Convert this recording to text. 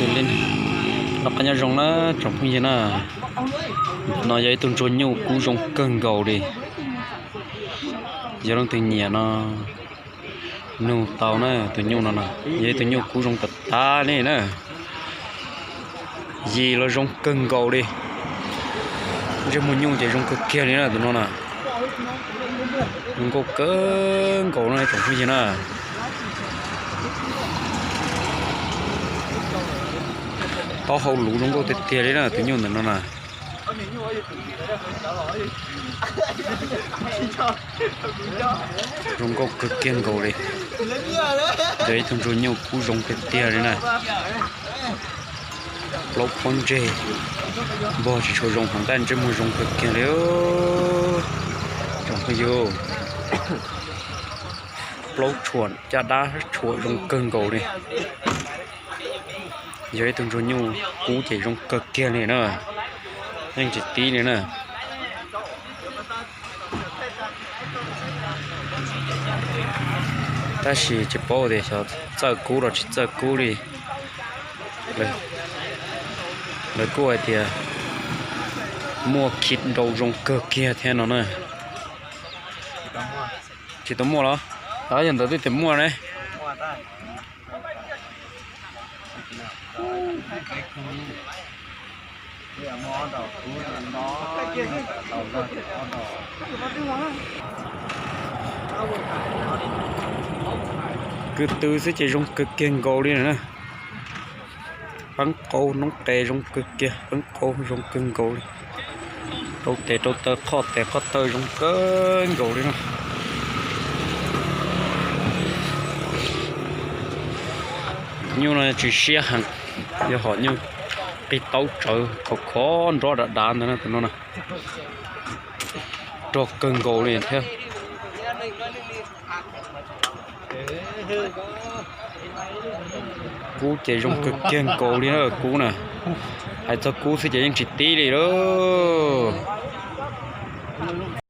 Noj qab nyob zoo na tsoom phooj ywg na. No yog ib tug ntsuag nyuj kub zoo kawg nkaus li. Yog leej twg nyiam no nug tau na, tus nyuj no no yog ib tug nyuj kub zoo tas tas li na. Yim los zoo kawg nkaus li. Ntsej muag nyuj ces zoo kawg kiag li na tus no na. Zoo nkauj kawg nkaus no tsoom phooj ywg na. Taub hau luv zoo nkauj tiag tiag li na tus nyuj ntawm no na. Zoo nkauj kawg kiag nkaus li. Yog ib tug ntsuag nyuj kub zoo tiag tiag li na. Plaub pob ntseg npog tsis tshua zoo heev tab ntsej muag zoo kawg kiag li. Tsoom phooj ywg, plaub tshuam caj dab tshuam zoo kawg nkaus li. Yog ib tug ntsuag nyuj kub ces zoo kawg kiag li na. Yeej tsis tib li na. Tab sis tsis paub tias xyov txawj kub los tsis txawj kub li. Lawv kuj hais tias muaj khib nrau zoo kawg kiag thiab no na. Tsis tau muaj los? Yog ntawd twb tias muaj ne. Kwv tw xwb ces zoo kawg kiag nkaus li na. Peeb qau noob qes zoo kawg kiag, peeb qau zoo kawg nkaus li. Rau tes rau taw, qhov tes qhov taw zoo kawg nkaus li na. Nyuj no tsis siab heev, yog hom nyuj qig taub tsawv khov khov nrov dav dav ntawd na tus no na. Rog kawg nkaus li thiab. Kub ces zoo kawg kiag nkaus li na kub na. Hais txog kub xwb ces yeej tsis tib li lawm.